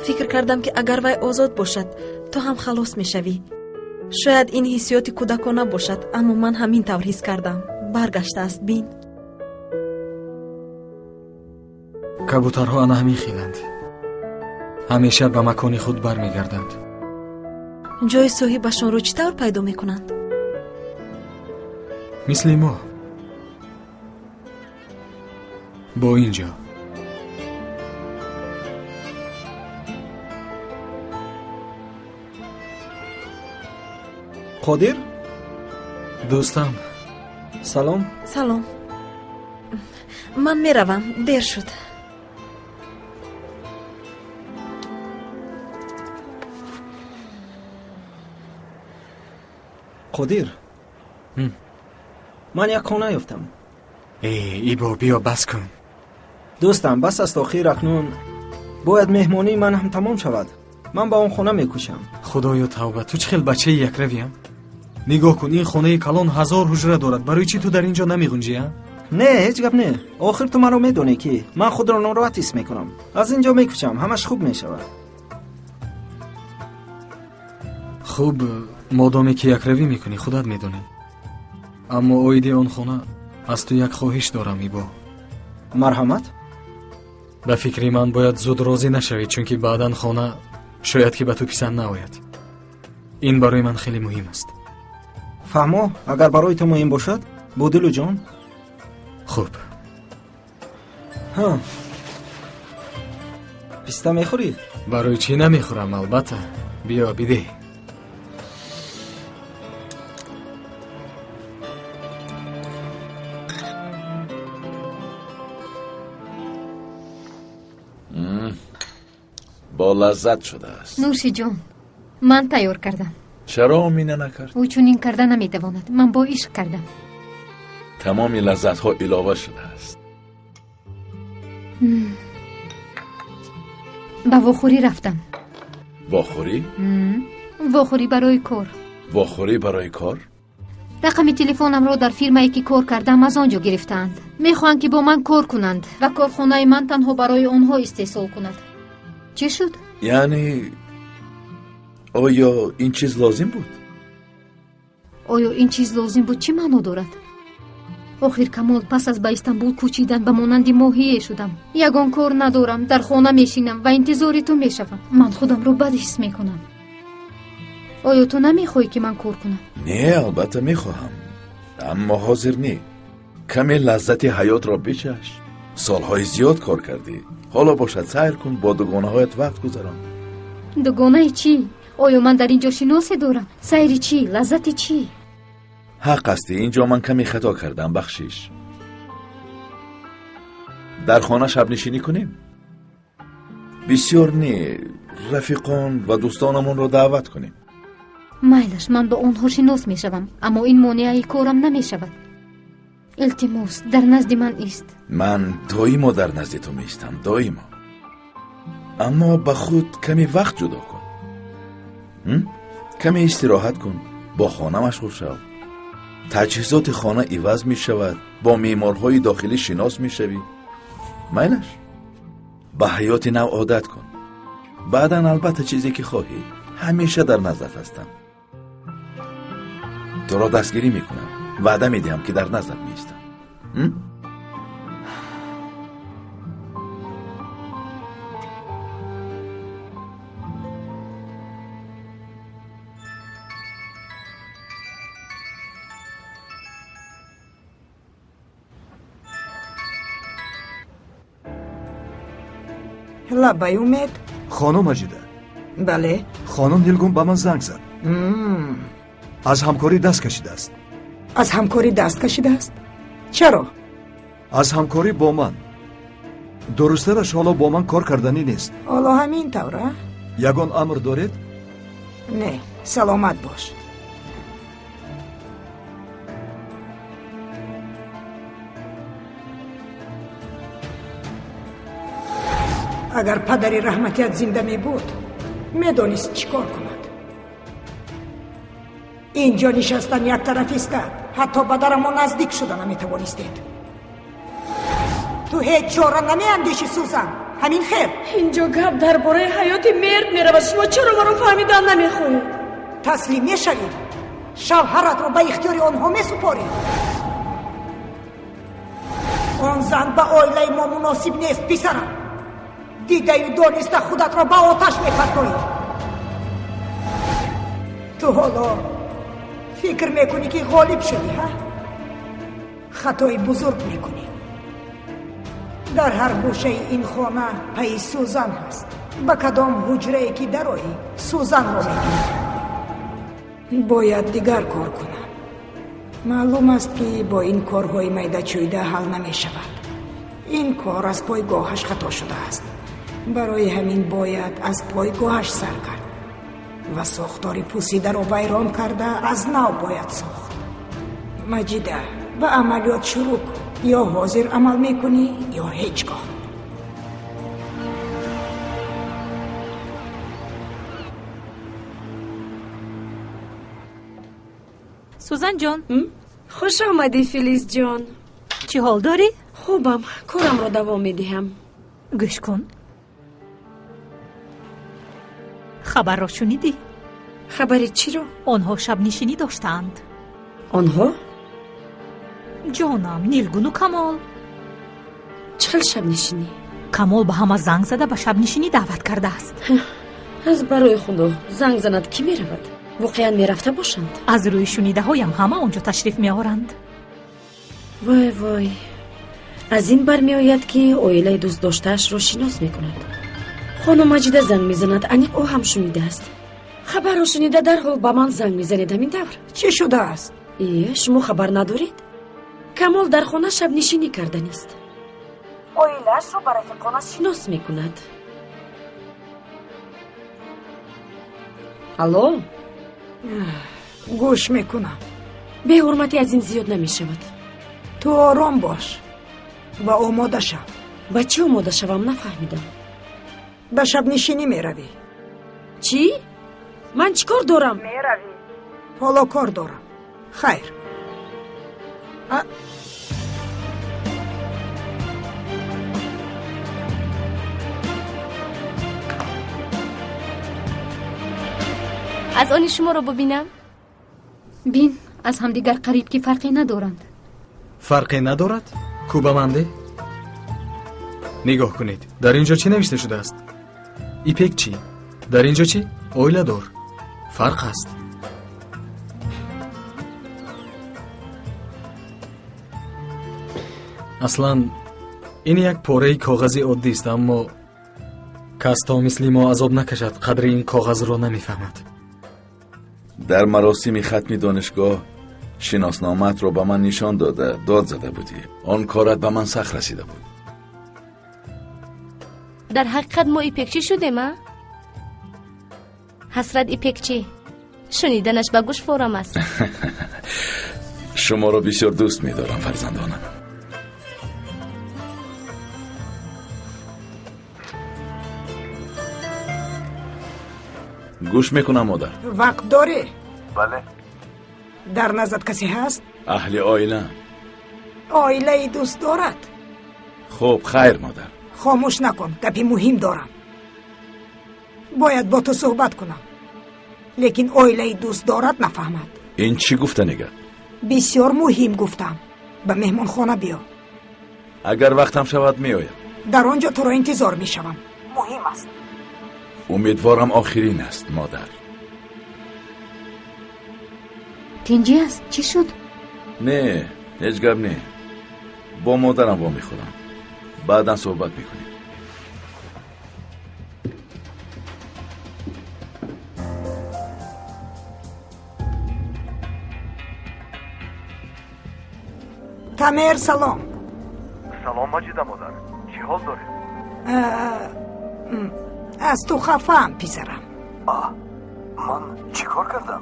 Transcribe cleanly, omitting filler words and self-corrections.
Фикр кардам, ки агар вай озод бошад, ту ҳам халос мешавӣ. Шояд ин ҳиссиёти кӯдакона бошад, аммо ман ҳамин тавр ҳис кардам. Баргаштааст, бин. Кабутарҳо ана ҳамин хеланд. Ҳамеша ба макони худ бармегарданд. Ҷои соҳибашонро чӣ тавр пайдо мекунанд? Мисли мо. Бо ин ҷо. Қодир? Дӯстам. Салом. Салом. Ман меравам, дер шуд. Қодир, ман як хона ёфтам. Э, Ибо, биё, бас кун. Дӯстам, бас аст охир. Акнун бояд меҳмонии ман ҳам тамом шавад. Ман ба он хона мекӯшам. Худоё, тавба, ту чӣ хел бачаи якравиам? Нигоҳ кун, ин хонаи калон 1000 ҳуҷра дорад. Барои чӣ ту дар ин ҷо намеғунҷӣ, а? Не, ҳеҷ гап не. Охир ту маро медонӣ, ки ман худро нороҳат ҳис мекунам. Аз ин ҷо мекӯчам, ҳамаш хуб мешавад. Хуб, модоме ки якравӣ мекунӣ, худат медонӣ. Аммо оиди он хона аз ту як хоҳиш дорам, Ибо. Марҳамат. Ба фикри ман бояд зуд розӣ нашавӣ, чунки баъдан хона шояд ки ба ту писанд наояд. Ин барои ман хеле муҳим аст. Фаҳмо, агар барои ту муҳим бошад, бо дилу ҷон. Хуб. Ҳа, писта мехӯрӣ? Барои чӣ намехӯрам, албатта. Биё, бидеҳ. Бо лаззат шудааст. Нӯши ҷон, ман тайёр кардам. Чаро Омина накард? Ӯ чунин карда наметавонад. Ман бо ишқ кардам. Тамоми лаззатҳо илова шудааст. Ба вохӯрӣ рафтам. Вохӯрӣ? Вохӯрӣ барои кор. Вохӯрӣ барои кор? Рақами телефонамро дар фирмае ки кор кардам, аз он ҷо гирифтаанд. Мехоҳанд, ки бо ман кор кунанд ва корхонаи ман танҳо барои онҳо истеҳсол кунад. Чӣ шуд? Яъне оё ин чиз лозим буд? Оё ин чиз лозим буд, чӣ маъно дорад? Охир Камол, пас аз ба Истанбул кӯчидан ба монанди моҳие шудам. Ягон кор надорам, дар хона мешинам ва интизори ту мешавам. Ман худамро бад ҳис мекунам. Оё ту намехоҳӣ, ки ман кор кунам? Не, албатта мехоҳам, аммо ҳозир не. Каме лаззати ҳаётро бичаш. Солҳои зиёд кор кардӣ, ҳоло бошад сайр кун, бо дугонаҳоят вақт гузарон. Дугонаи чӣ? Оё ман дар ин ҷо шиносе дорам? Сайри чӣ? Лаззати чӣ? Ҳақ ҳастӣ, ин ҷо ман каме хато кардам, бахшиш. Дар хона шабнишинӣ кунем? Бисёр не, рафиқон ва дӯстонамонро даъват кунем. Майлаш, ман бо онҳо шинос мешавам, аммо ин монеаи корам намешавад. Илтимос, дар назди ман ист. Ман доимо дар назди ту меистам, доимо. Аммо ба худ каме вақт ҷудо кун. Каме истироҳат кун, бо хона машғул шав. Таҷҳизоти хона иваз мешавад, бо меъморҳои дохилӣ шинос мешавӣ. Майлаш, ба ҳаёти нав одат кун. Баъдан албатта чизе ки хоҳӣ, ҳамеша дар наздат ҳастам. Туро дастгирӣ мекунам, ваъда медиҳам, ки дар наздат меистам. Лаббай, Умед. Хонум Маҷида. Бале. Хонум Нилгун ба ман занг зад. Аз ҳамкорӣ даст кашидааст. Аз ҳамкорӣ даст кашидааст? Чаро? Аз ҳамкорӣ бо ман. Дурусттараш, ҳоло бо ман кор карданӣ нест. Ҳоло ҳамин тавр, а? Ягон амр доред? Не, саломат бош. Агар падари раҳматият зинда мебуд, медонист чӣ кор кунад. Инҷо нишастан як тараф истад, ҳатто ба дарамо наздик шуда наметавонистед. Ту ҳеҷ чора намеандешӣ, Сузан. Ҳамин хел. Инҷо гап дар бораи ҳаёти мерд меравад. Шумо чаро маро фаҳмидан намехоҳед? Таслим мешавӣ? Шавҳаратро ба ихтиёри онҳо месупорӣ? Он зан ба оилаи мо муносиб нест, писарам. Дидаю дониста худатро ба оташ мепартоӣ. Ту ҳоло фикр мекунӣ, ки ғолиб шудӣ, ҳа? Хатои бузург мекунӣ. Дар ҳар гӯшаи ин хона пайи сӯзан ҳаст. Ба кадом ҳуҷрае ки дароӣ, сӯзанро мебинӣ. Бояд дигар кор кунам. Маълум аст, ки бо ин корҳои майдачӯйда ҳал намешавад. Ин кор аз пойгоҳаш хато шудааст. Барои ҳамин бояд аз пойгоҳаш сар кард ва сохтори пусидаро вайрон карда аз нав бояд сохт. Маҷида, ба амалиёт шурӯъ кун. Ё ҳозир амал мекунӣ, ё ҳеҷ гоҳ. Сузанҷон. Хуш омадӣ, Филизҷон. Чӣ ҳол дорӣ? Хубам, корамро давом медиҳам. Гӯш кун, хабарро шунидӣ? Хабари чиро? Онҳо шабнишинӣ доштаанд. Онҳо? Ҷонам, Нилгуну Камол. Чӣ хел шабнишинӣ? Камол ба ҳама занг зада, ба шабнишинӣ даъват кардааст. Аз барои худо, занг занад, кӣ меравад? Воқеан мерафта бошанд? Аз рӯи шунидаҳоям, ҳама он ҷо ташриф меоранд. Вой, вой, аз ин бармеояд, ки оилаи дӯстдоштаашро шинос мекунад. Хонум Маҷида занг мезанад, аниқ ӯ ҳам шунидааст. Хабарро шунида, дарҳол ба ман занг мезанед, ҳамин тавр? Чӣ шудааст? Е, шумо хабар надоред? Камол дар хона шабнишинӣ карданист, оилаашро ба рафиқонаш шинос мекунад. Алло. Гӯш мекунам. Беҳурматӣ аз ин зиёд намешавад. Ту ором бош ва омода шав. Ба чӣ омода шавам, нафаҳмидам. Ба шабнишинӣ меравӣ. Чӣ? Ман чӣ кор дорам? Меравӣ. Ҳоло кор дорам. Хайр. Аз они шуморо бубинам. Бин, аз ҳамдигар қариб ки фарқе надоранд. Фарқе надорад? Ку ба манде? Нигоҳ кунед, дар ин ҷо чӣ навишта шудааст? Ипекчӣ. Дар ин ҷо чӣ? Оиладор. Фарқ аст. Аслан ин як пораи коғази оддист, аммо кас то мисли мо азоб накашад, қадри ин коғазро намефаҳмад. Дар маросими хатми донишгоҳ шиносномаатро ба ман нишон дода, дод зада будӣ. Он корат ба ман сахт расида буд. Дар ҳақиқат мо ипекчӣ шудем, а? Ҳасрат Ипекчӣ, шуниданаш ба гӯш форам аст. Шуморо бисёр дӯст медорам, фарзандонам. Гӯш мекунам, модар. Вақт дорӣ? Бале. Дар назад касе ҳаст? Аҳли оила. Оилаи дӯст дорад? Хуб, хайр, модар. Хомӯш накун, гапи муҳим дорам. Бояд бо ту суҳбат кунам, лекин оилаи дӯст дорад нафаҳмад. Ин чӣ гуфтани гап? Бисёр муҳим гуфтам. Ба меҳмонхона биё. Агар вақтам шавад, меоям. Дар он ҷо туро интизор мешавам. Муҳим аст. Умедворам, охирин аст, модар. Тинҷӣ аст? Чӣ шуд? Не, ҳеҷ гап не. Бо модарам вомехӯрам, баъдан суҳбат мекунем. Тамер, салом. Салом, Маҷида модар, чӣ ҳол доред? Аз ту хафаам, писарам. Ман чӣ кор кардам?